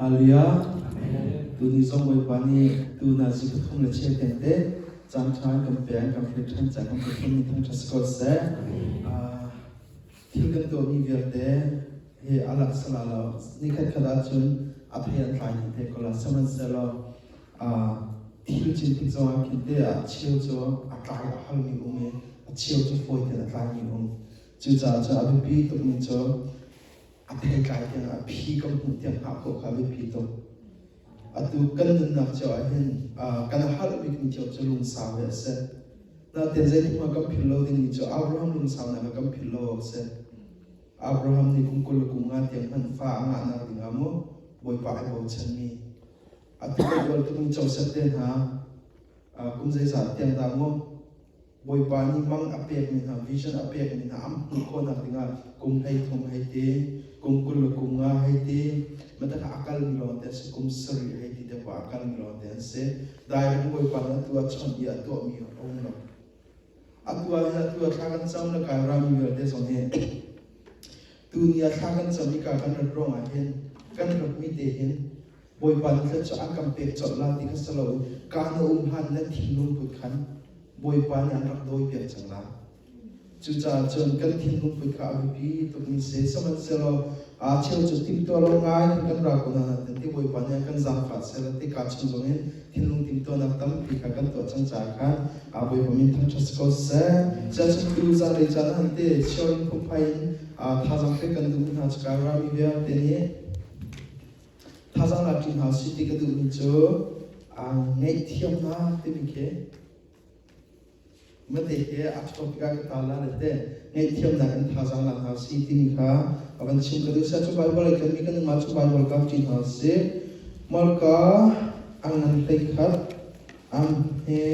Hallelujah. Tuni zong Bawipa nih tu nazi pathum le cheu tente caan ṭha in kan pek kan hre ṭhan cang kan Pathian nih thangṭhat si ko seh. Thil kan tuahmi vialte hi a lak sala lo nikhat khat ahcun a thei an tlai dih te ko la sihmanhsehlaw thil cin tik zongah khin te a cheu cu a tlai a halmi um i a cheu cu fawi tein a tlaimi um. Cucaah cun a biapi tukmi cu a theitlai tiang a phi kan hmuh tiang hngah khawh kha a biapi tuk. Atu kan nunnak cio ah hin kan halh bikmi cio cu lungsau hi a si. Nain zeitik hmanh kan philh lo dingmi cu Abraham lungsaunak kha kan philh lo awk a si. Abraham nih kum 20 le kum nga tiang hmanh fa a ngahnak ding ah mu Bawipa ai bochanmi. Atu kan uar tukmi Joseph te hna kum zeizat tiang dah mu Bawipa nih mang a pekmi hna, vision a pekmi hna an hmuh khawhnak dingah kum 13 hei ti, kum 20 le kum nga hei ti, matak a kalmi lawngte an si, kum 7 hei ti te a kalmi lawngte an si. Direct Bawipa nih atu ah chawnh i a tuahmi a um lo. Atu ah hin atu ah thla kan cam le kai rami vialte zong hi tuni ah thla kan cam i ka kan rat ruangah hin kan ratmi te hin Bawipa nih thluachuah an kan pek colh la ti kha si loin ka na um hlan na thinlung put khan Bawipa nih an rak dawi piak cang la. Cucaah cun kan thinlung put kha a biapi tukmi si. Sihmanhsehlaw aa cheu cu timhtuah lo ngai khan kan ra ko hna nain ti Bawipa nih a kan zaangfah sehla ti kaa chung zongin thinlung timhtuahnak tampi kha kan tuah cang caah khan a Bawipa min thangṭhat si ko seh. Sianginn tu zanlei caan ah te sharing phungphai in thazaang pek kan duhmi hna cu kai rami vialte nih Thazaang lak ṭi hna usih ti ka duhmi cu ngaihthiamnak timi khi mate hi a topic ah ka ta la le te ngaihthiamnak in thazaang lak hna usih timi kha a van chim ka duh. Cu Bible ai kenmi kan mah cu Bible ka ṭi hna usih. Marka a ngan 11 ang he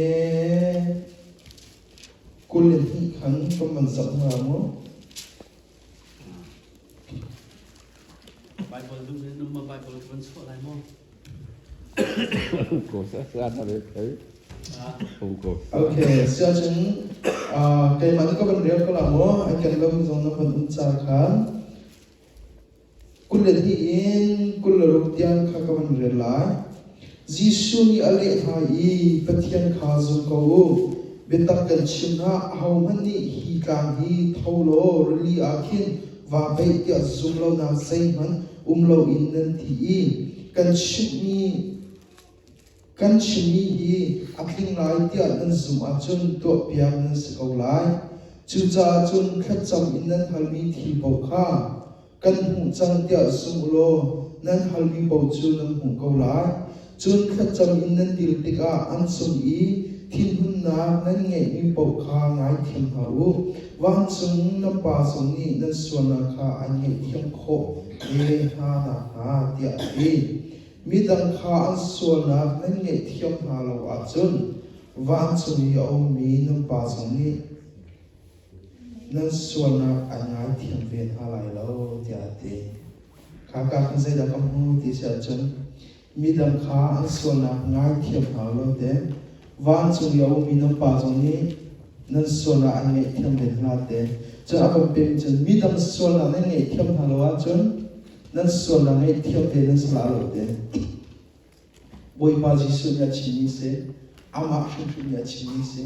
22 khan kan van zoh hna mu. Bible duh in um ma Bible ka van chuah lai maw? Okay, siacun keimah nih ka van rel ko la maw? Ai ken lomi zong na van um ca khan 22 in 26 tiang kha ka van rel lai. Jesuh nih a leh hna i Pathian kha zum ko u. Biatak kan chim hna, ahohmanh nih hi tlang hi tho law rili ah khin vaa beih tiah zum lonak zeihmanh um loin nan ti i kan chimhmi kan chimmi hi a tling lai tiah nan zumh ahcun tuahpiak nan si ko lai. Cucaah cun thlacam in nan halmi thil paoh kha kan hmuh cang tiah zum u law nan halmi paoh cu nan hmuh ko lai. Cun thlacam in nan dil tikah an cung i thinhunnak nan ngeihmi paoh kha ngaithiam hna u. Vancung nan Pa zong nih nan sualnak kha an ngaihthiam khawh ve hna nakhnga tiah a ti. Midang kha an sualnak nan ngaihthiam hna lo ahcun vancung i a ummi nan Pa zong nih nan sualnak an ngaithiam ve hna lai lo tiah a ti. Khaka khan zeidah ka hmu ti si ahcun midang kha an sualnak ngaithiam hna lo te vancung i a ummi nan pa zong nih nan sualnak an ngaihthiam ve hna te. Cun a kan pem cun midang sualnak nan ngaihthiam hna lo ahcun nan sualnak ngaihthiam ve nan si la lo te. Bawipa Jesuh nih a chimmi si, amah hrimhrim nih a chimmi si.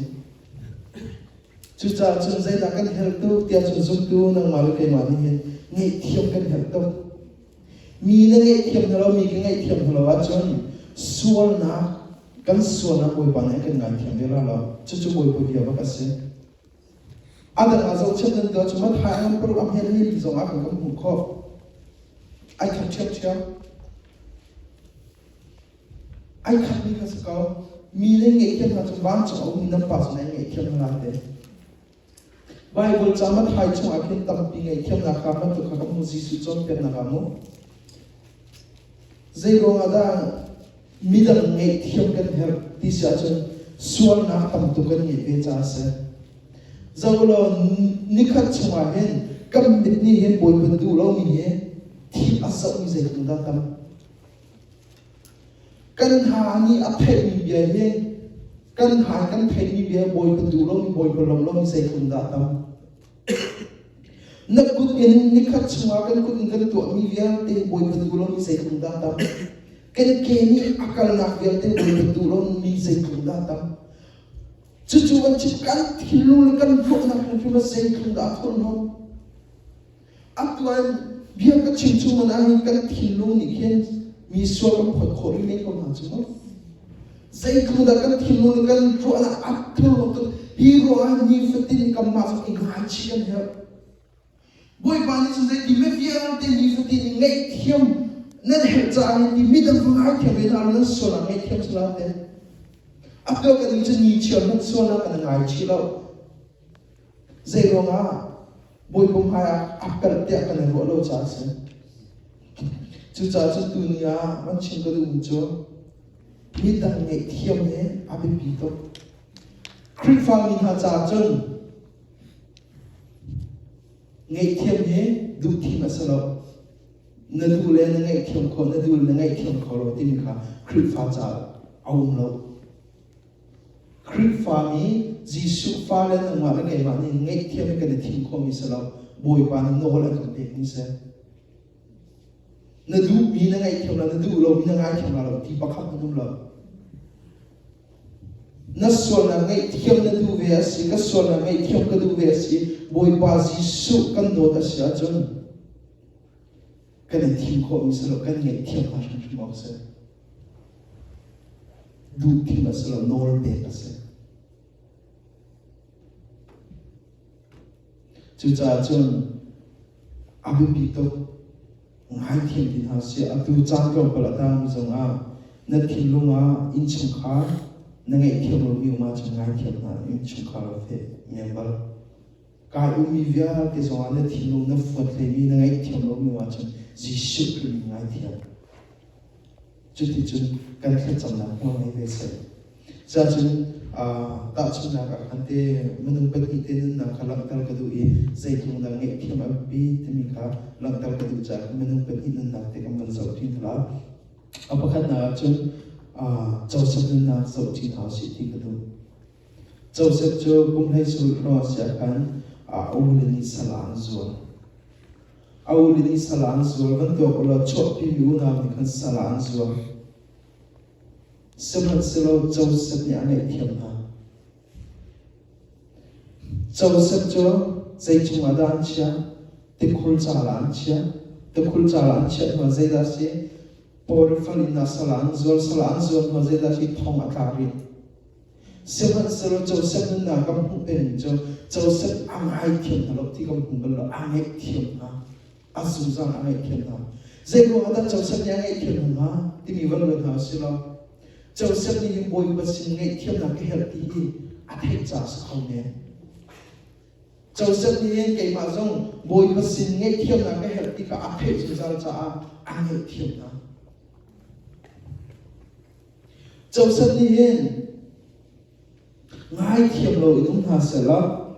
Cucaah cun zeidah kan herh tuk tiah cun zumtu nangmah le keimah nih hin ngaihthiam kan herh tuk. Mi na ngaihthiam hna lo, mi ka ngaihthiam hna lo ahcun sualnak kan sualnak Bawipa nih a kan ngaithiam ve la lo. Cucu Bawipa bia bak a si. A dang ah zohchiat nan tuah cu Matthai an paruk a hmel ni zong ah kan kan hmuh khawh. Ai khat ṭhiamṭhiam. Ai khatmi kha si ko. Mi nan ngaihthiam hna cu vancung a ummi nan pa cu nan ngaihthiam hna lai te. Bible ca Matthai chungah khin tampi ngaihthiamnak kha bantuk kha ka hmu Jesuh cawnpiaknak ah mu. Zei ruangah dah midang ngaihthiam kan herh ti si ahcun sualnak tam tuk kan ngeih ve caah a si. Zoh law nikhat chungah hin kan mit nih hin Bawipa duh lomi hi thil a zohmi zeitluk dah tam. Kan hna nih a theihmi bia hi kan hna kan theihmi bia Bawipa duh lomi Bawipa lawm lomi zeitluk dah tam. Na kut in nikhat chungah kan kut in kan tuahmi vialte Bawipa duh lomi zeitluk dah tam. Kan ke nih a kalnak vialte Bawipa duh lomi zeitluk dah tam. Cucu kan chim kan thinlung le kan ruahnak hrimhrim ah zeitluk dah a thurhnawm. Atuan bia ka chim chung man ahhin kan thinlung nih khin mi sual kan phawt khawh rih men ko hna cu mu. Zeitluk dah kan thinlung le kan ruahnak a thurhnawm tuk. Hi ruangah nifatin kanmah zong i ngaichih kan herh. Bawipa nih cun zeiti mi vialte nifatin i ngaihthiam nan herh caah hin ti midang kha ngaithiam ve hna law nan sual ah ngaihthiam sala te. Atu kan nih cun ni chiar hmanh sualnak kan ngaichih lo. Zei ruangah Bawipa hmai ah a palh tiah kan i ruah lo caah a si. Cucaah cun tuni ah van chim ka duhmi cu midang ngaihthiam hi a biapi tuk. Khrihfami hna caah cun ngaihthiam hi duhthim a si lo. Na duh le na ngaihthiam khawh, na duh le na ngaihthiam kho lo timi kha Khrihfa caah a um lo. Khrihfami Jesuh fale nangmah le keimah nih ngaihthiam hi kan i thim khawhmi si lo. Bawipa nih nawl an kan pekmi si. Na duhmi na ngaihthiam la, na duh lomi na ngaithiam la lo ti pakhat an um lo. Na sualnak ngaihthiam na duh ve a si, ka sualnak ngaihthiam ka duh ve a si, Bawipa Jesuh kan dawt a si ahcun kan i thim khawhmi si lo, kan ngaihthiam hna hrimhrim awk si. Duhthim a si lo, nawl pek a si. Cucaah cun a biapi tuk ngaithiam ti hna sih. Atu caan tlawmpal a tangmi zongah na thinlung ah innchungkhar na ngaihthiam lomi um ahcun ngaithiam hna innchungkhar a feh member. Kai ummi vialte zongah na thinlung na fuat hleimi na ngaihthiam lomi um ahcun Jesuh Khrih min ngaithiam. Cuticun kan thlacamnak hmual ngei ve seh. Cuahcun tahchunhnak ah khan te minung pahnih te nunnak kha langhter ka duh i zeitlung dah ngaihthiam a biapi timi kha langhter ka duh caah minung pahnih nunnak te kan van zoh ṭi hna. A pakhatnak ah cun Joseph nunnak zoh ṭi hna usih ti ka duh. Joseph cu kum hlei sarih hrawng a si ah khan a ule nih sal ah an zuar. A ule nih sal ah an zuar van tuak ulaw chuahpimi unau nih khan sal ah an zuar. Sihmanhsehlaw Joseph nih a ngaihthiam hna. Joseph cu zei chungah dah an chiah? Tikhul cal ah an chiah. Tikhul cal ah an chiah hnuah zeidah a si? Potiphar inn ah sal ah an zuar. Sal ah an zuar hnuah zeidah a si? Thong a tla rih. Sihmanhsehlaw Joseph nunnak kan hmuh pengmi cu Joseph a ngaithiam hna lo ti kan hmu bal lo. A ngaihthiam hna. A zungzal a ngaihthiam hna. Zei ruangah dah Joseph nih a ngaihthiam hna timi van ruat hna usih law Joseph nih hin Bawipa sin ngaihthiamnak ka herh ti hi a theih caah a si kho men. Joseph nih hin keimah zong Bawipa sin ngaihthiamnak ka herh ti kha a theih zungzal caah a ngaihthiam hna. Joseph nih hin ngaithiam loin um hna sehlaw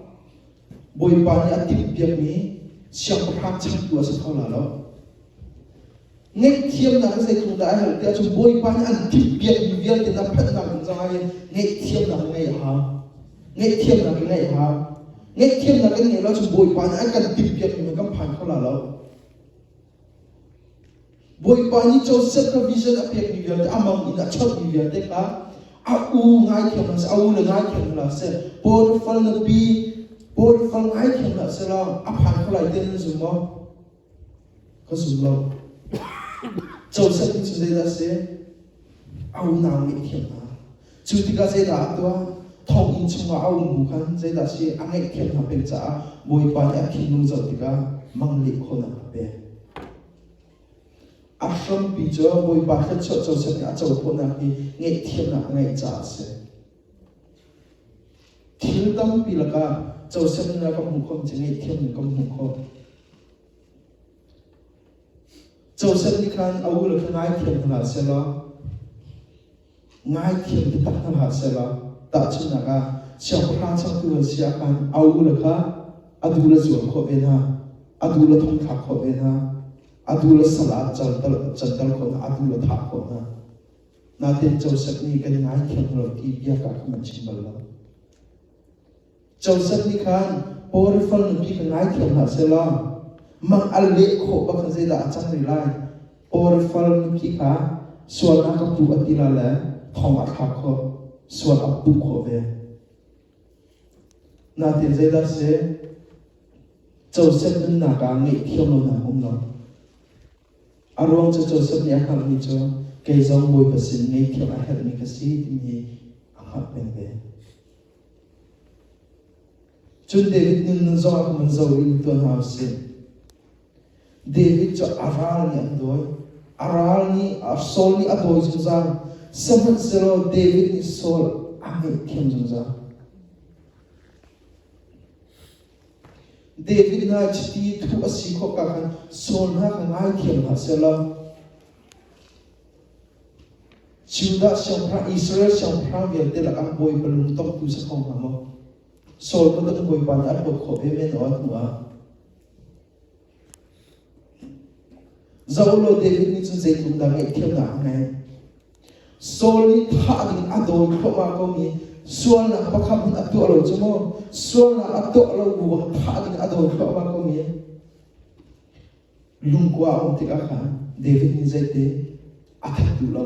Bawipa nih a timhpiakmi siangpahrang changtu a si kho la lo. Ngaihthiamnak hi zeitluk dah a herh tiah cun Bawipa nih an timhpiakmi vialte na phanhnak ding zongah hin ngaihthiamnak na ngeih a hau. Ngaihthiamnak na ngeih a hau. Ngaihthiamnak kan ngeih lo cun Bawipa nih an kan timhpiakmi kan phan kho la lo. Bawipa nih Joseph kha vision a pekmi vialte, a mang in a chonhmi vialte kha a u ngaithiam hna seh, a u le ngaithiam hna seh, Potiphar nupi Potiphar ngaithiam hna seh law a phan kho lai ti nan zum maw? Ka zum lo. Joseph nih cun zeidah a si? A unau ngaihthiam hna. Cu tikah zeidah a tuah? Thonginn chungah a um bu khan zeidah a si? A ngaihthiam hna peng caah Bawipa nih a thinlung zoh tikah mang leh khawhnak a pek. A hrampi cu Bawipa thluachuah Joseph nih a co khawhnak hi ngaihthiamnak a ngeih caah a si. Thil tampi lakah Joseph nih kan hmuh khawh cu ngaihthiam in kan hmuh khawh. Joseph nih khan a ule kha ngaithiam hna sehlaw ngaithiam taktak hna hlah sehlaw tahchunhnak ah siangpahrang changtu an si ah khan a ule kha a duh le zuar khawh ve hna, a duh le thongthlak khawh ve hna, a duh le sal ah canter khawh hna, a duh le thah khawh hna. Nain Joseph nih kan ngaithiam lo ti bia ka kha man chim bal lo. Joseph nih khan Potiphar nupi kha ngaithiam hlah sehlaw mang a leh khawh bak khan zeidah a cang rih lai? Potiphar nupi kha sualnak ka puh a ti la le thong a thlak khawh, sual a puh khawh ve. Nain zeidah si? Josef nunnak ah ngaihthiam lonak um lo. A ruang cu Josef nih a hngalhmi cu kei zong Bawipa sin ngaihthiam a herhmi ka si timi a hngalh peng ve. Cun David nun zong ah kan zoh in tuan hna usih. David cu a ral nih an dawi. A ral nih Saul nih a dawi zungzal. Sihmanhsehlaw David nih Saul a ngaihthiam zungzal. David hna chiti thuh a si khawh ka khan Saul hna kha ngaithiam hna sehlaw Judah siangpahrang Israel siangpahrang vialte lakah Bawipa lungtongtu si kho hnga maw? Saul bantuk Bawipa nih a hlawt khawh ve men aw hnu ah. Zoh law David nih cun zeitluk dah ngaihthiamnak a ngeih. Saul nih thah ding a dawi thluahmah komi sualnak pakhat hmanh a tuah lo cu mu. Sualnak a tuah lo bu bang thah ding a dawi thluahmah komi lungkua a um tikah khan David nih zeiti a that duh lo,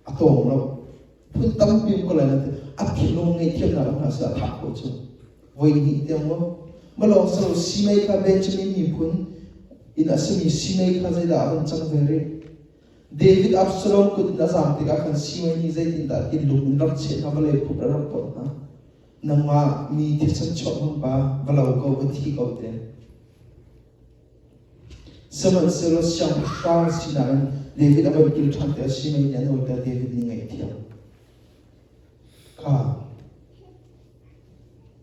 a tawng lo. Phun tampi um ko lai nain a thinlung ngaihthiamnak um hna seh a thah khawh cu. Voi hnih tiang maw? Malawng silo Simei kha Benjamin miphun in a simi Simei kha zeidah a van cang ve rih? David Absalom kut in a zaam tikah khan Simei nih zeitindah tinlung in rak cheh hna vawlei phup a rak pawt hna. Nangmah mi thisen chuak hmang pa va lo ko va thi ko te. Sihmanhsehlaw siangpahrang sinak in David a van kil ṭhan tikah Simei nih a nawlter David nih ngaihthiam. Kha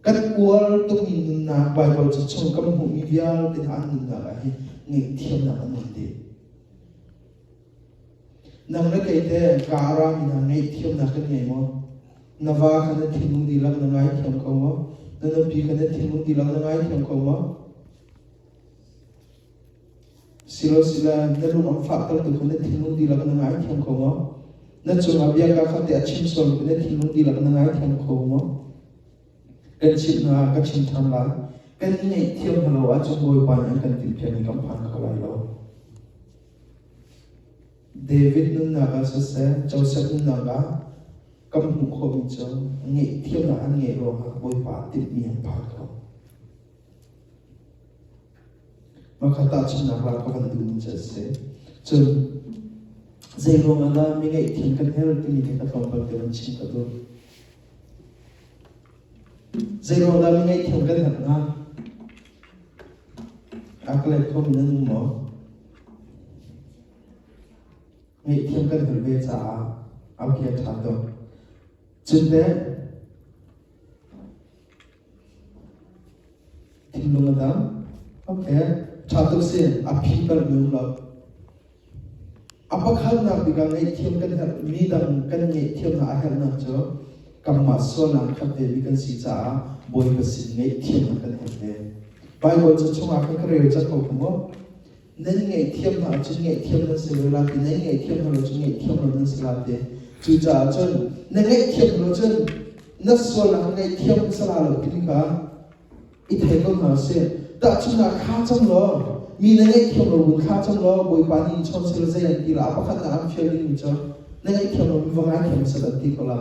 kan uar tukmi nunnak Baibal ca chung kan hmuhmi vialte hna an nunnak ah hin ngaihthiamnak an um dih. Nang le kei te ka a rami hna ngaihthiamnak kan ngei maw? Na va kha na thinlung dihlak na ngaithiam ko maw? Na nupi kha na thinlung dihlak na ngaithiam ko maw? Silosile na lung an fahter tu kha na thinlung dihlak na ngaithiam ko maw? Na cungah bia ka khat te a chim sual mi na thinlung dihlak na ngaithiam ko maw? Kan chimh hna, ka chim ṭhan lai. Kan i ngaihthiam hna lo ahcun Bawipa nih an kan timhpiak mi kan phan kho lai lo. David nunnak ah siseh, Josef nunnak ah kan hmuh khawhmi cu ngaihthiamnak an ngeih ruangah Bawipa timhmi an phan kho. Mahka tahchunhnak la ka van duhmi cu a si. Cun zei ruangah dah mi ngaihthiam kan herh timi te kha tlawmpal te van chim ka duh. Zei ruangah dah mi ngaihthiam kan herh hnga? A ka let khomi nan um maw? Ngaihthiam kan herh ve caah okay a ṭha tuk. Cun teh Thinlung a dam. Okay. Ṭha tuk si. A phi bal mi um lo. A pakhatnak bik ah ngaihthiam kan herh mi dang kan ngaihthiamnak a herhnak cu kanmah sualnak khat ve mi kan si caah Bawipa sin ngaihthiamnak kan herh ve. Bible ca chungah khan ka rel cang ko kha mu. Nan ngaihthiam hna ahcun ngaihthiam nan si ve la ti, nan ngaihthiam hna lo cun ngaihthiam lo nan si la ti. Cucaah cun na ngaihthiam lo cun na sualnak ngaihthiam ka si la lo timi kha i thei ko hna usih. Tahchunhnak thla cam law mi na ngaihthiam lo vun thla cam law Bawipa nih in chawn seh law zei an ti la a pakhatnak an fial dingmi cu na ngaihthiam lo mi va ngaithiam seh an ti ko la.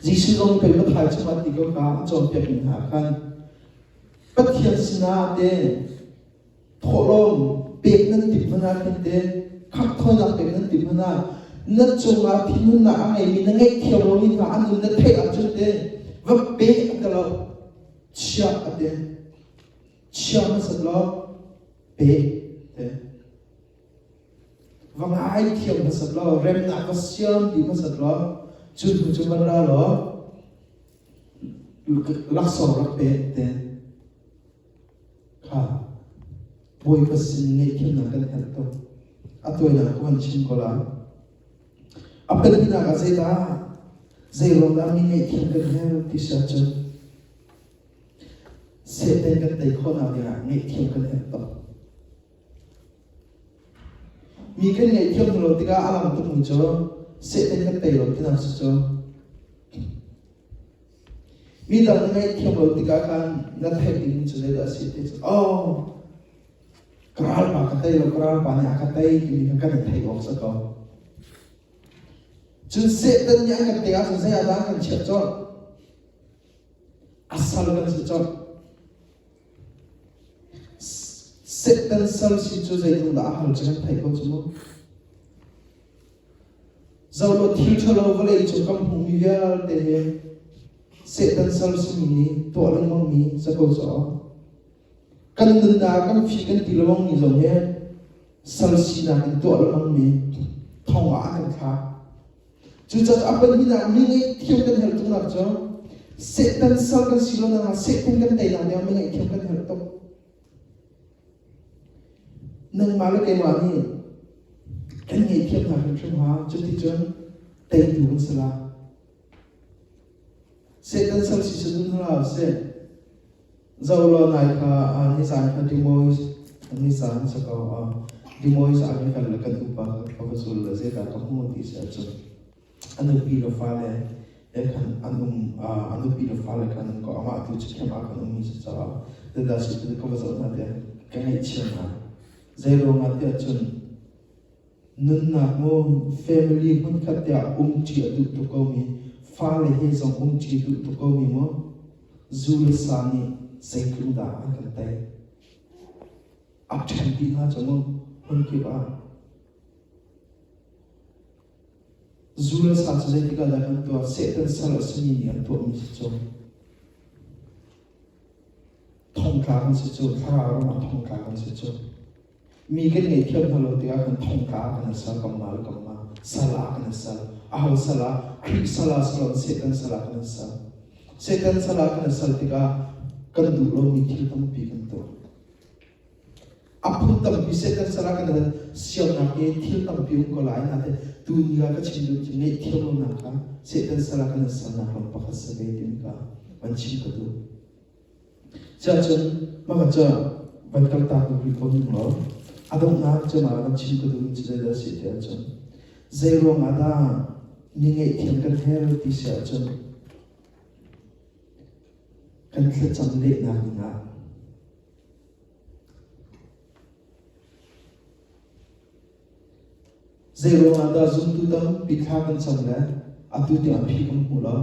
Jesuh zong pei Matthai chungah ti ko kha a cawnpiak mi hna khan Pathian sinah te thawhlawm pek nan timh hmanh ah khin te khanghthawinak pek nan timh hmanh ah na cungah thinhunnak a ngeimi na ngaihthiam lomi hna an nun na theih ahcun te va pe a ti lo chia a ti chia hmasat law pe te va ngaithiam hmasat law remnak va siam ti hmasat law cu hnu cu van ra law laksawng rak pek te Kha Bawipa sin ngaihthiamnak kan herh tuk. A tawinak ka van chim ko lai. A pahnihnak ah zeidah zei ruang dah mi ngaihthiam kan herh ti si ahcun Satan kan tei khawhnak dingah ngaihthiam kan herh tuk. Mi kan ngaihthiam lo tikah a lang tukmi cu Satan kan tei lo tinak si cu. Midang na ngaihthiam lo tikah khan na theih ding cu zeidah a si ti cu oh ka ralpa ka tei lo ka ralpa nih a ka tei timi kha kan i theih awk si ko. Cun Satan nih an kan tei ahcun zei ah dah an kan chiah colh? A sal kan si colh. Satan sal si cu zeitluk dah a har cu kan theih ko cu mu. Zohlaw thil ṭhalo vawlei cung kan hmuhmi vialte hi Satan sal simi nih tuah lengmangmi si ko caw. Kan nunnak kan fi kan ti lengmangmi zong hi sal sinak in tuah lengmangmi thong ah an kan thlak. Cucaah a pahnihnak mi ngaihthiam kan herh tuknak cu Satan sal kan si lo nakhnga Satan kan teinak dingah mi ngaihthiam kan herh tuk. Nangmah le keimah nih kan ngaihthiam hna hrimhrim hnga cuticun teitu kan si lai. Satan sal si cu dun hlah sih. Zo law nai kha nizan kha Dimois nizan si ko Dimois ah kan kal le kan upa ka va zul le zeidah ka hmu ti si ahcun a nupi le fale he khan an um a nupi le fale khan an um ko amah tu cu camp ah khan ummi si caah zeidah si ti ka va zoh hna tiah ka ngaihchia ngai. Zei ruangah tiah cun nunnak mu family hmunkhat tiah umṭi a duh tuk komi fale he zong umṭi a duh tuk komi mu zu le sa nih zeitluk dah an kan tei. A ṭhen dih hna cu mu hmunkip ah. Zu le sa cu zeitik ah dah kan tuah? Satan sal a simi nih an tuahmi si cu. Thongtla kan si cu, thlarau ram ah thongtla kan si cu. Mi kan ngaihthiam hna lo tikah kan thongtla ah kan i sal, kanmah le kanmah sal ah kan i sal. Aho sal ah? Khrih sal ah si loin Satan sal ah kan i sal. Satan sal ah kan i sal tikah kan duh lomi thil tampi kan tuah. A phun tampi Satan sal ah kan i siamnak i thil tampi um ko lai nain tuni ah ka chim duh cu ngaihthiam lonak kha Satan sal ah kan i salnak lam pakhat si ve timi kha van chim ka duh. Siahcun mah kha cu van kaltak duh rih ko ning law a donghnak cu mah kan chim ka duhmi cu zeidah a si ti ahcun zeiruang ah dah mi ngaihthiam kan herh ti si ahcun kan thlacam lehnak dingah zeiruang ah dah zumtu tampi thla kan cam le atu tiang phi kan hmu lo.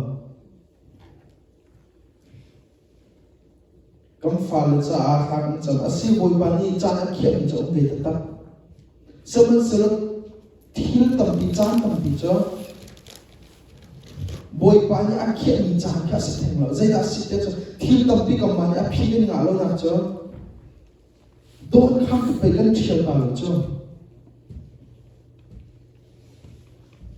Kan fale caah thla kan cam. A si Bawipa nih caan a khiahmi cu a um ve taktak. Sihmanhsehlaw thil tampi caan tampi cu Bawipa nih a khiahmi caan kha a si theng lo. Zeidah a si tiah cun thil tampi kanmah nih a phi kan ngah lonak cu dawn kham pei kan ṭhial ta lo cu.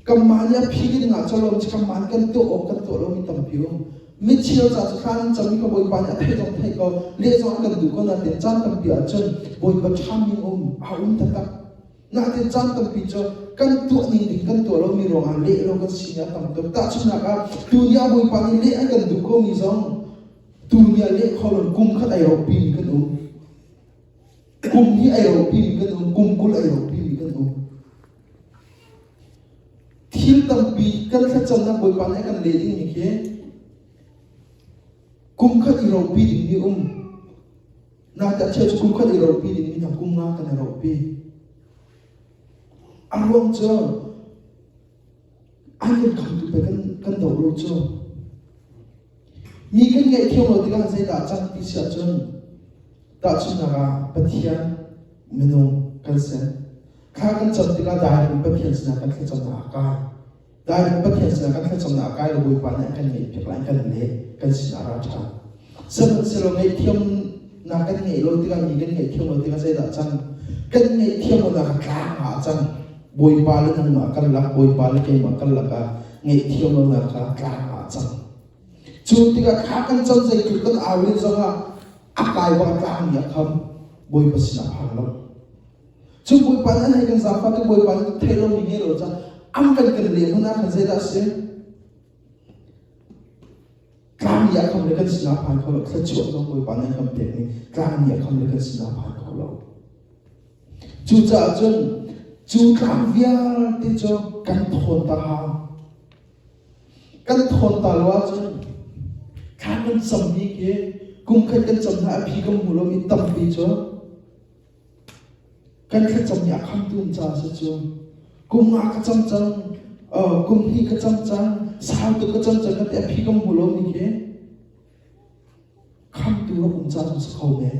Kanmah nih a phi ding ah cawlawm cu kanmah nih kan tuah awk kan tuah lomi tampi um. Micheu ca cu thla nan cam i ka Bawipa nih a theih zong theih ko, leh zong an kan duh ko nain caan tampi ahcun Bawipa ṭhami um a um taktak. Nain caan tampi cu kan tuah ning ding kan tuah lomi ruangah leh lo kan si a tam tuk. Tahchunhnak ah, tuni ah Bawipa nih leh an kan duh komi zong tuni ah leh kho lo kum khat ai ropi mi kan um. Kum hi ai ropi mi kan um, kum 20 ai ropi mi kan um. Thil tampi kan thlacamnak Bawipa nih a kan leh dingmi khi kum khat i ropi dingmi um. Nain a cheu cu kum khat i ropi dingmi hna kum nga kan i ropi. A ruang cu an kan khamtu pe kan doh lo cu. Mi kan ngaihthiam lo tikah zeidah a cang ti si ahcun tahchunhnak ah Pathian minung kan si. Thla kan cam tikah dairim Pathian sinah kan thlacamnak a kai. Dairim Pathian sinah kan thlacamnak a kai lo Bawipa nih a kan ngaihpiak lai, kan leh, kan sinah a ra ṭhan. Sihmanhsehlaw ngaihthiamnak kan ngeih lo tikah mi kan ngaihthiam lo tikah zeidah a cang? Kan ngaihthiam lonak a tlang ah a cang. Bawipa le nangmah kan lak, Bawipa le keimah kan lak ah ngaihthiam lonak kha tlang ah a cang. Cu tikah thla kan cam zeitluk kan au len zongah a kai bak tlang nih a kham Bawipa sinah phan lo. Cu Bawipa nih an hei kan zaangfah ti Bawipa nih theih lomi ngei lo cah an kan kan leh hmanh ah khan zeidah a si? Tlang nih a kham le kan sinah phan kho lo. Thluachuah zong Bawipa nih a kan pekmi tlang nih a kham le kan sinah phan kho lo. Cucaah cun cu tlang vialte cu kan thawn ta hau. Kan thawn ta lo ahcun Thla kan cammi khi kum khat kan cam hna a phi kan hmu lomi tampi cu kan thlacam nih a khamtu um caah si cu. Kum nga ka cam cang, kum hnih ka cam cang, sau tuk ka cam cang ka ti a phi kan hmu lomi khi khamtu rak um caah cun si kho men.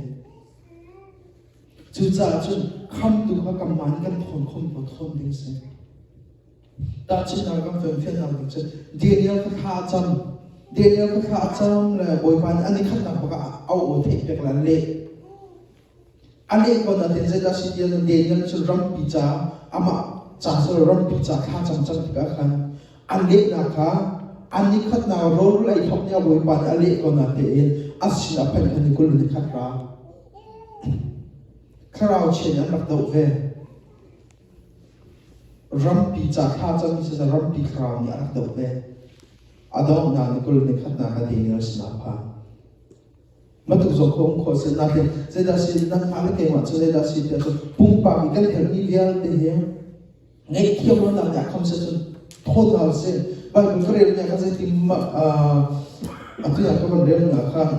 Cucaah cun khamtu kha kanmah nih kan thawn khom ko thawn ding si. Tahchunhnak kan fianfiannak ding cu Daniel kha thla a cam. Daniel kha thla a cam le Bawipa nih an i khatnak bak ah a aw theih pek le an leh. A leh ko nain zeidah si tiah Daniel cu rampi ca amah ca cu rampi ca thla cam cang tikah khan an lehnak kha an i khatnak rawl ei thawk nih a Bawipa nih a leh ko natein a sin a phanh khan ni 20 ni khat ra. Thlarau chia nih an rak doh ve. Rampi ca thla cam siseh rampi thlarau nih a rak doh ve. A donghnak ni 20 ni khatnak ah Daniel sinah a phan. Matuk zong kha um khawh si nakin zeidah si nangmah le keimah cu zeidah si tiah cun pumpak i kan herhmi vialte hi ngaihthiam lonak nih a kham si cun thawt hna usih. Bible ka rel nih khan zeitin atu ah ka van rel nak khan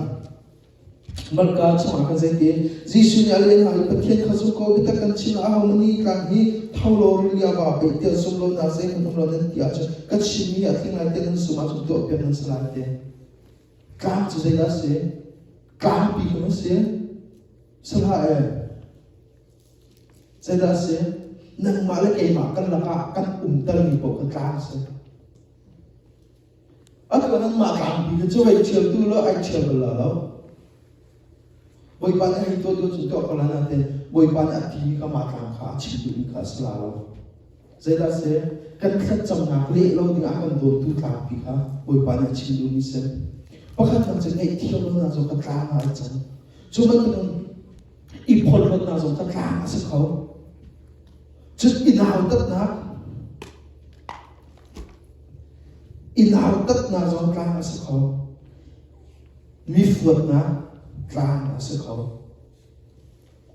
Malka chungah khan zeitin Jesuh nih a leh hna i Pathian kha zum ko biatak kan chim ah aho nih tlang hi tho law rili ah vaa peih tiah zum lo na zeihmanh um lo nan ti ahcun ka chimmi a tling lai tiah nan zum ahcun tuahpiak nan si lai ti. Tlang cu zeidah a si? Tlangpi kum a si. Si hlah e. Zeidah a si? Nangmah le keimah kan lakah kan umtermi paoh kha tlang a si. Atu nangmah tlangpi kha cu hei ṭhial tu law ai ṭhial bal la lo. Bawipa nih hei tuah tu cu tuah ko la nain Bawipa nih a timi kha mah tlang kha a chim duhmi kha a si la lo. Zeidah si? Kan thlacamnak leh lo dingah a kan dawtu tlangpi kha Bawipa nih a chim duhmi si. Pakhatnak cu ngaihthiam lonak zong ka tlang ah a cang. Cu bantukin i phorhlawtnak zong ka tlang a si kho. Cun i nautatnak I nautatnak zong tlang a si kho. Mi fuatnak tlang a si kho.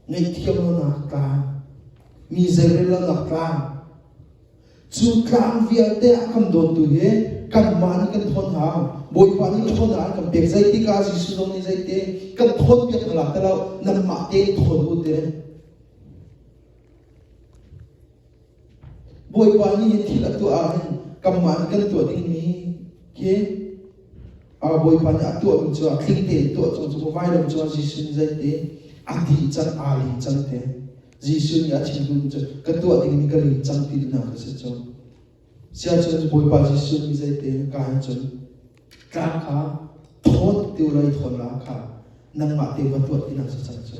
Ngaihthiam lonak tlang, mi zeirel lonak tlang. Cu tlang vialte a kan dawttu hi kanmah nih kan thawn hau. Bawipa nih thawn a kan pek. Zeitik ah Jesuh zong nih zeite kan thawn piak na lak te lo, nanmah tein thawn u te. Bawipa nih hin thil a tuah ahhin kanmah nih kan tuah dingmi khi Bawipa nih a tuahmi cu a tling tein tuah cang cu vailam cungah Jesuh nih zeiti a dih cang aa lim cang te. Jesuh nih a chim duhmi cu ka tuah dingmi ka lim cang ti duhnak a si cu. Siahcun Bawipa Jesuh nih zeiti ka hin cun tlang kha thawt ti ulaw i thawn la kha nangmah te va tuah tinak si cang cu.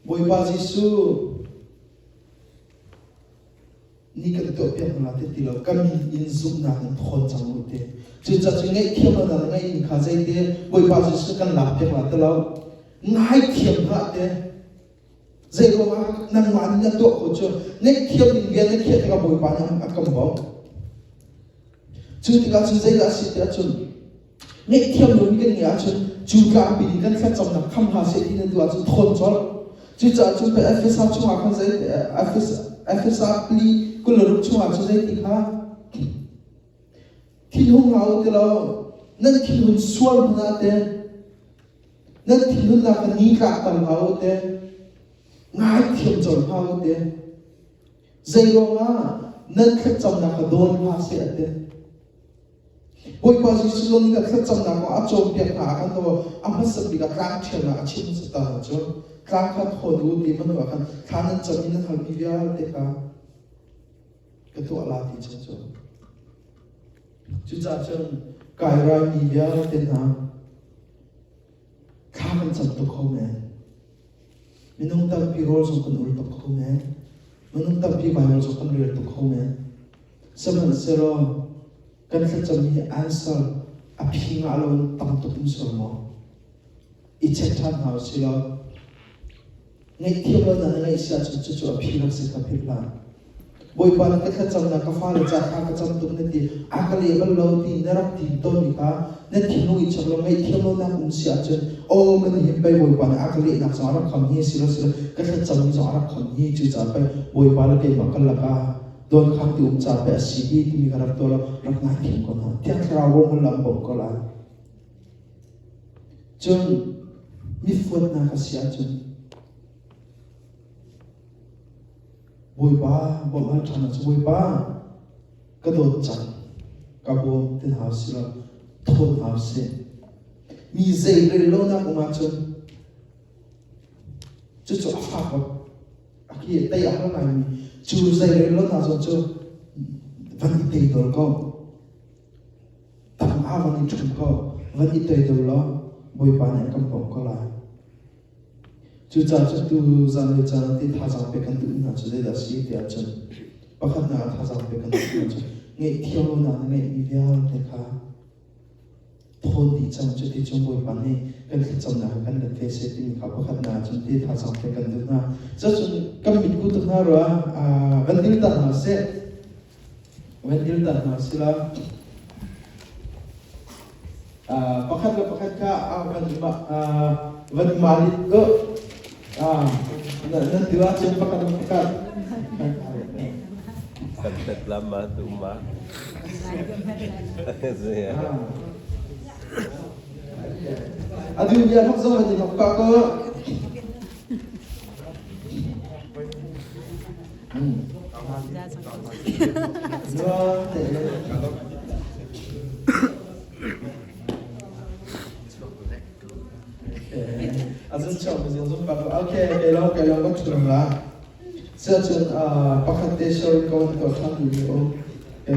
Bawipa Jesuh nih kan tuahpiak hna ti ti lo ka min in zumhnak in thawn cang u ti. Cucaah cu ngaihthiam lo na ngeihmi kha zeite Bawipa Jesuh kan lakpiak la ti lo. Ngaithiam hlah te. Zei ruangah nangmah nih na tuah ko cu ngaihthiam ding bia na khiah tikah Bawipa nih a kan bawmh. Cu tikah cun zeidah a si tiah cun ngaihthiam lomi kan ngeih ahcun cu tlangpi in kan thlacamnak kham hna seh ti na duh ahcun thawn colh. Cucaah cun pe Efesa chungah khan zei Efesa pali 26 chungah cun zeiti kha thinhung hlah u ti lo nan thinhun sual hmanh ah te nan thinhunnak kha ni tlakter hlah u te ngaithiam colh hlah u te Zeiruangah nan thlacamnak kha dawn hlah seh a ti. Bawipa Jesuh zong nih kan thlacamnak kong a cawnpiak hna ah khan a hmasa bik ah tlang ṭhialnak a chim hmasa ta hna cu tlang kha thawn u ti hmanh ah khan thla nan cam i nan halmi vialte kha ka tuah la ti cang cu. Cucaah cun kai raimi vialte hna thla kan cam tuk kho men. Minung tampi rawl zong kan ul tuk kho men. Minung tampi Baibal zong kan rel tuk kho men. Sihmanhsehlaw kan thlacam hi answer a phi ngah lo in tam tuk in sual maw? I check ṭhan hna usih law ngaihthiam lo na ngaih si ahcun cucu a phi rak si kha philh hlah. Bawipa nih ka thlacamnak ka fale ca kha ka cam tuk na ti a ka leh bal lo ti na rak ti tawnmi kha na thinlung i chap lo ngaihthiam lonak um si ahcun aw man hin pei Bawipa nih a ka lehnak zong a rak kham hi si lo si lo ka thlacammi zong a rak kham hi cucaah pei Bawipa le keimah kan lakah Don khan ti um ca pe a si hi timi ka rak tuah lo rak ngai thiam ko hna. Thiang Thlarau ruang lam bawmh ko lai. Cun mi fuatnak a si ahcun Bawipa bawmh hal ṭhan ahcun Bawipa ka dawt cang ka bawm ti hna usih law thawn hna usih. Mi zei rel lonak um ahcun cucu a fak bak. A ki tei a har ngaimi cu zei rel lo hna zong cu van i tei dol ko. Tang ah van i ṭhum ko. Van i tei dol law Bawipa nih a kan bawmh ko lai. Cucaah cu tu zanlei caan ti thazaang pek kan duh hna cu zeidah a si tiah cun pakhatnak ah thazaang pek kan duh hna cu ngaihthiam lonak na ngeihmi vialte kha thawn dih cang. Cuti cun Bawipa nih kan thlacamnak ah kan let ve seh timi kha pakhatnak ah cun ti thazaang pek kan duh hna. Cucun kan mitku tuk hna rua van dil ta hna seh. Van dil ta hna sila pakhat le pakhat kha van i malit ko. Nan duh ahcun pakhat le pakhat. Santet lama tu ma. Adu bia hlok zong an i hlok pah ko. Pakhat te sharing ko na tuah ṭhan duhmi a um.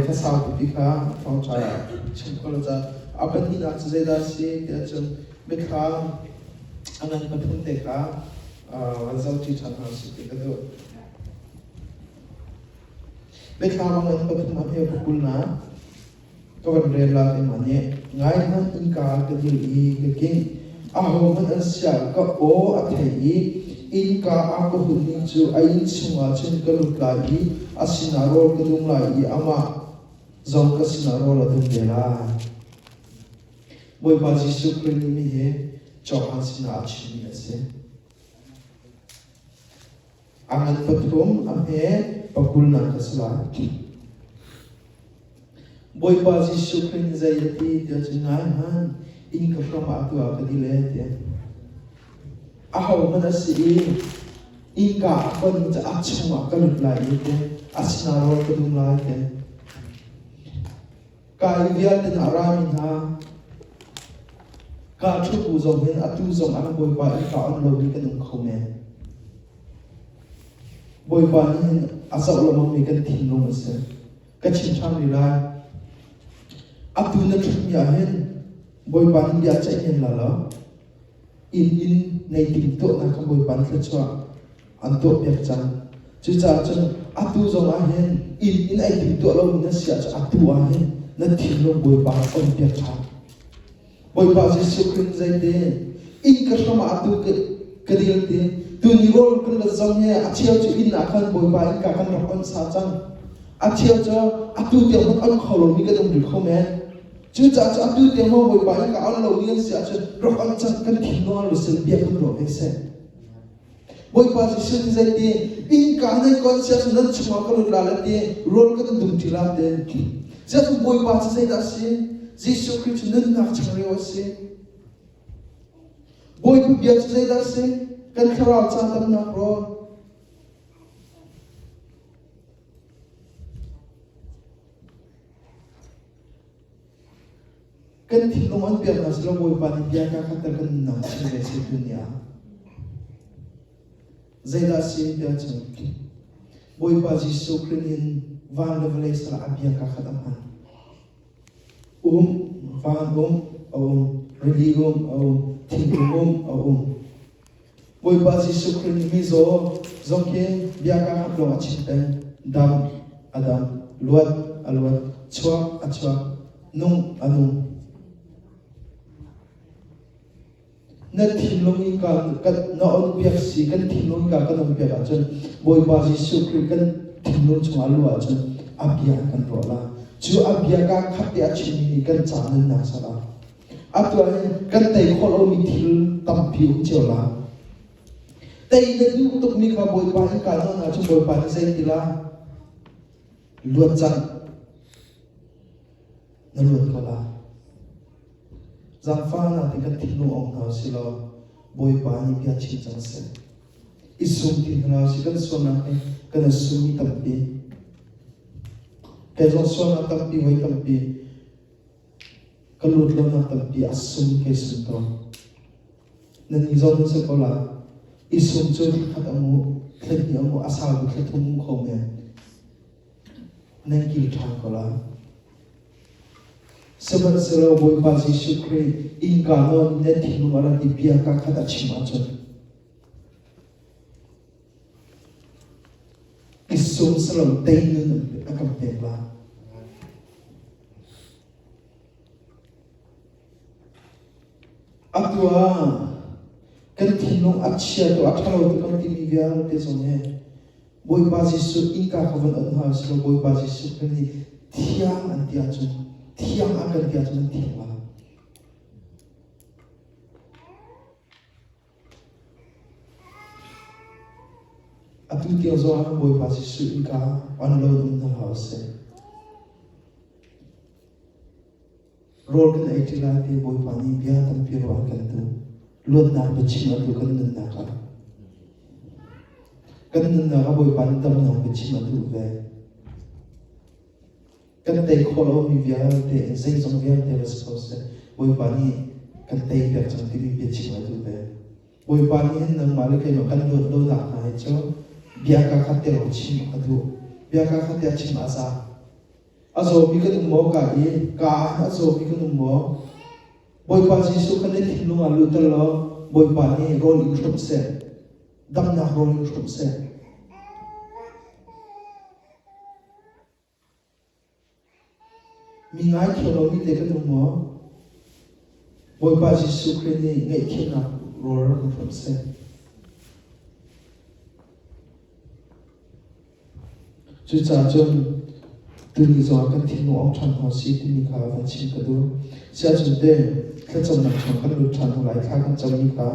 Kha sau pipi kha thawngṭha ah chim ko la ca. A pahnihnak cu zeidah a si tiah cun mithla a ngan pathum te kha van zohṭi ṭhan hna usih ti ka duh. Biathlam a ngan pathum a hme pakul na ka van rel la keimah nih ngai hmanh innka ka dir i ka king. Ahohmanh an siah ka aw a thei i innka a ka hunmi cu a inn chungah cun ka lut lai i a sinah rawl ka dum lai i amah zong ka sinah rawl a dum ve lai. Bawipa Jesuh Khrih nih nihin Johan sinah a chimmi a si. A ngan pathum, a hme pakulnak a si lai. Bawipa Jesuh Khrih nih zei a ti tiah cun ngai hmanh, inn ka hram ah tu ah ka dil e tiah. Ahohmanh a si i innka a kon cu a chungah ka lut lai i tiah a sinah rawl ka dum lai tiah. Ka i vialte hna a rami hna, ka ṭhupu zong hin atu zong ah Bawipa innka on lomi kan um kho men. Bawipa nih hin a zoh lengmangmi kan thinlung a si. Ka chim ṭhan rih lai. Atu na ṭhutmi ah hin Bawipa nih bia ceih men la lo. Inn in nei timhtuahnak kha Bawipa nih thluachuah an tuahpiak cang. Cucaah cun atu zong ah hin inn in ai timhtuah lomi na si ahcun atu ah hin na thinlung Bawipa onpiak ṭhan. Bawipa Jesuh Khrih zeite inn ka hram ah atu ka dil ti tuni rawl kan rat zong hi a cheu cu inn ah khan Bawipa innka kan rak on sa cang. A cheu cu atu tiang hmanh on kho lomi kan um rih kho men. Cucaah cu atu tiang maw Bawipa innka on lomi an si ahcun rak on cang kan thinlung ah lusil bia kan ruah ve seh. Bawipa Jesuh nih zeiti innka nan kon sia cu nan chungah ka lut la le ti rawl kan dum ṭi la te. Ziah Bawipa cu zeidah a si? Jesuh Khrih cu nunnak changreu a si. Bawipa bia cu zeidah a si? Kan thlarau ca damnak rawl. Kan thinlung an piak hna selaw Bawipa nih bia ka khat kan nunnak chim ve seh tu ni ah. Zeidah si tiah cun Bawipa Jesuh Khrih nih van le vawlei sal ah a bia ka khat a hman. Um, van um, a um, rili um, a um, thingkung um, a um. Bawipa Jesuh Khrih nih mizaw zong khi bia ka khat lawng a chim peng. Dam, a dam, luat, a luat, chuak, a chuak, nung, a nung. Na thinlung in ka, kan, na on piak si, kan thinlung in ka kan on piak ahcun Bawipa Jesuh Khrih kan thinlung chungah luh ahcun a bia kan ruah la. Cu a bia ka khat te a chimmi nih kan ca nunnak salah. Atu ah hin kan tei khawh lomi thil tampi um cio la. Tei na duh tukmi kha Bawipa in kaa nawn ahcun Bawipa nih zei ti la? Luat cang. Na luat ko la. Zaangfahnak te kan thinlung ong hna usih law Bawipa nih bia chim cang seh. I sum ti hna usih kan sualnak hi kan i sum tampi. Kei zong sualnak tampi voi tampi ka lut lonak tampi a sum kei sum tawn. Nan i zong nan si ko la. I sum cu thla khat a ngu, thla hnih a ngu, a sau bu thla thum ngu kho men. Nan kil ṭhan ko la. Sihmanhsehlaw Bawipa Jesuh Khrih innka nawn nan thinlung a rat i bia ka khat a chim ahcun i sum silo tei nun a kan pek lai. Atu ah kan thinlung a chia tu a ṭhalo tu kan timi vialte zong hi Bawipa Jesuh innka ka van on hna silo Bawipa Jesuh Khrih nih thiang an ti ahcun thiang a kan ti ahcun an thiang lai. Atu tiang zong ah Bawipa Jesuh innka on lo um hna hlah usih. Rawl kan ei ṭi lai ti Bawipa nih bia tampi ruah a kan duh. Luatnak biachim a duh kan nunnak ah. Kan nunnak ah Bawipa nih damnak biachim a duh ve. Kan tei khawh lomi vialte in zeizong vialte va si ko seh, Bawipa nih kan tei piak cang timi biachim a duh ve. Bawipa nih hin nangmah le keimah kan luat lonak hna hi cu bia ka khat te lawng chim a duh. Bia ka khat te a chim a za. A zawmi kan um maw ka i ka ah a zawmi kan um maw? Bawipa Jesuh kha na thinlung ah lutter law Bawipa nih rawl in hrawmh seh. Damnak rawl in hrawmh seh. Mi ngaithiam lomi te kan um maw? Bawipa Jesuh Khrih nih ngaihthiamnak rawl rak in hrawmh seh. Cucaah cun tuni zongah kan thinlung awk ṭhan hna usih timi kha van chim ka duh. Siahcun teh thlacamnak chung kan lut ṭhan hna lai. Thla kan cammi kha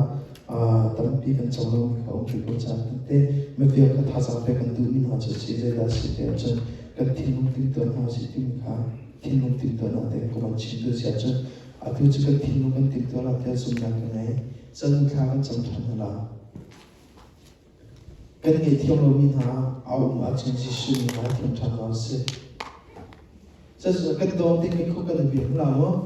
tampi kan cam lomi kha um rih ko caah teh mifel kha thazaang pek kan duhmi hna cu si zeidah si ti ahcun kan thinlung timhtuah hna usih timi kha thinlung timhtuahnak te ka van chim duh siahcun atu cu kan thinlung kan timhtuah la tiah zumhnak ka ngei. Cun thla kan cam ṭhan hna lai. Kan ngaihthiam lomi hna a um ahcun Jesuh nih ngaithiam ṭhan hna usih. Cucu kan dawm dingmi kho kan i bia hna maw?